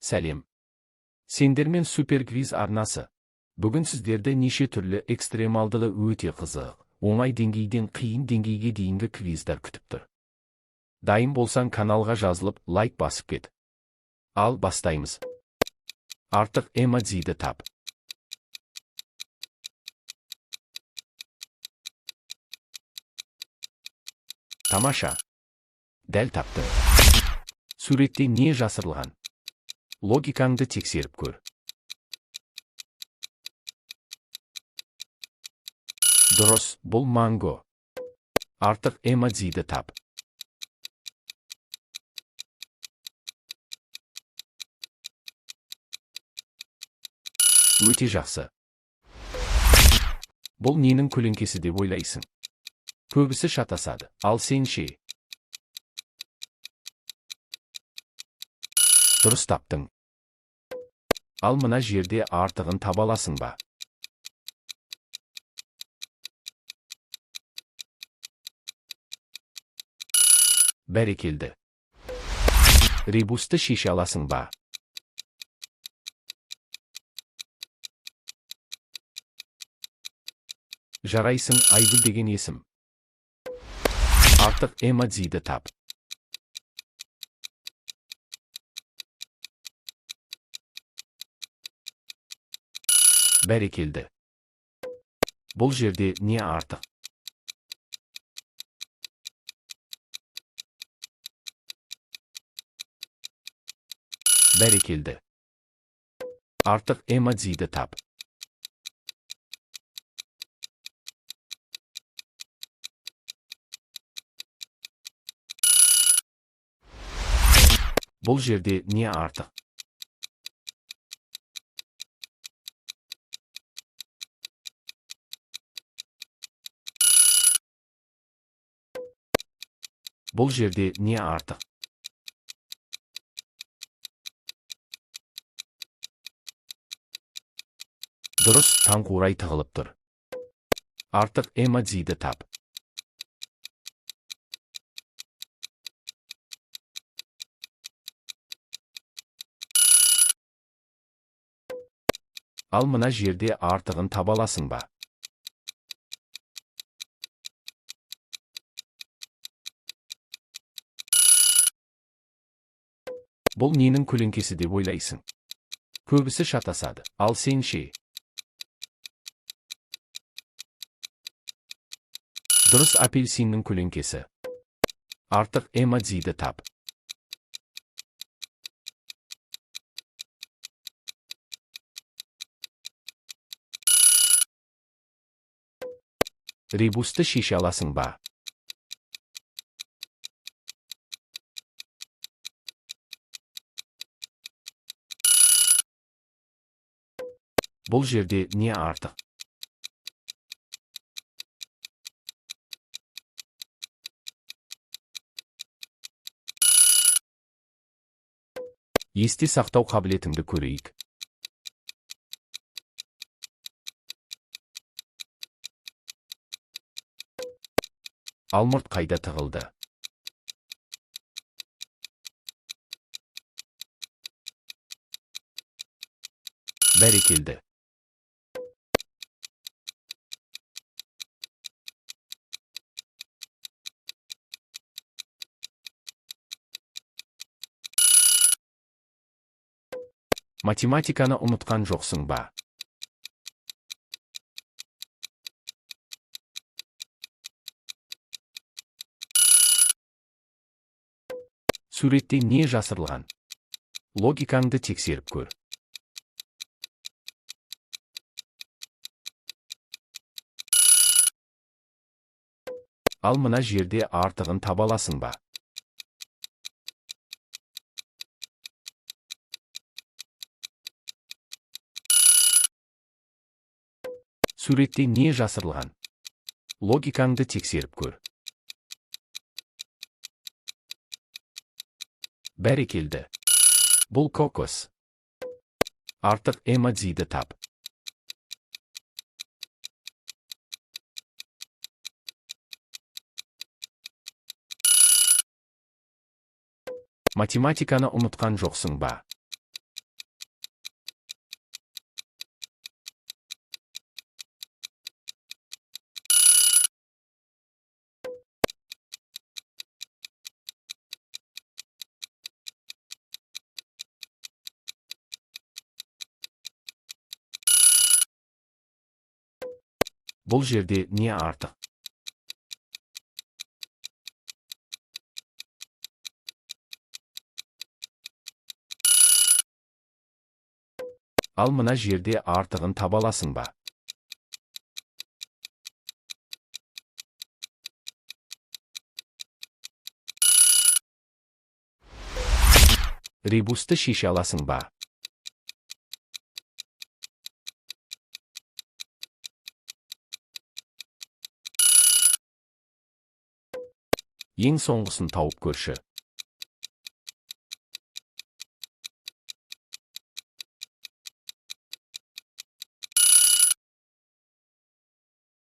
Сәлем. Сендермен Суперквиз арнасы. Бүгін сіздерді неше түрлі экстремалдылы өте қызық, оңай деңгейден қиын деңгейге дейінгі квиздар күтіп тұр. Дайын болсаң каналға жазылып, лайк басып кет. Ал бастаймыз. Артық эмодзиді тап. Тамаша. Дәл таптың. Суретте не жасырылған? Логикаңды тексеріп көр. Дұрыс, бұл манго. Артық эмодзиді тап. Өте жақсы. Бұл ненің көлеңкесі деп ойлайсың? Көбісі шатасады, ал сен ше? Дұрыс таптың. Ал мына жерде артығын таба аласың ба? Бәрекелді. Ребусты шеше аласың ба? Жарайсың, Айгүл деген есім. Артық эмодзиді тап. Бәрекелді. Бұл жерде не артық? Бәрекелді. Артық эмодзиді тап. Бұл жерде не артық? Бұл жерде не артық? Дұрыс, таңқурай тығылып тұр. Артық эмодзиді тап. Ал мына жерде артығын таба аласың ба? Бұл ненің көлеңкесі деп ойлайсың? Көбісі шатасады, ал сен ше? Дұрыс, апельсиннің көлеңкесі. Артық эмодзиді тап. Ребусты шеше аласың ба? Бұл жерде не артық? Есте сақтау қабілетіңді көрейік. Алмұрт қайда тығылды? Бәрекелді. Математиканы ұмытқан жоқсың ба? Суретте не жасырылған? Логикаңды тексеріп көр. Ал мына жерде артығын таба аласың ба? Суретте не жасырылған? Логикаңды тексеріп көр. Бәрекелді. Бұл кокос. Артық эмодзиді тап. Математиканы ұмытқан жоқсың ба? Бұл жерде не артық? Ал мына жерде артығын таба аласың ба? Ребусты шеше аласың ба? Ең соңғысын тауып көрші.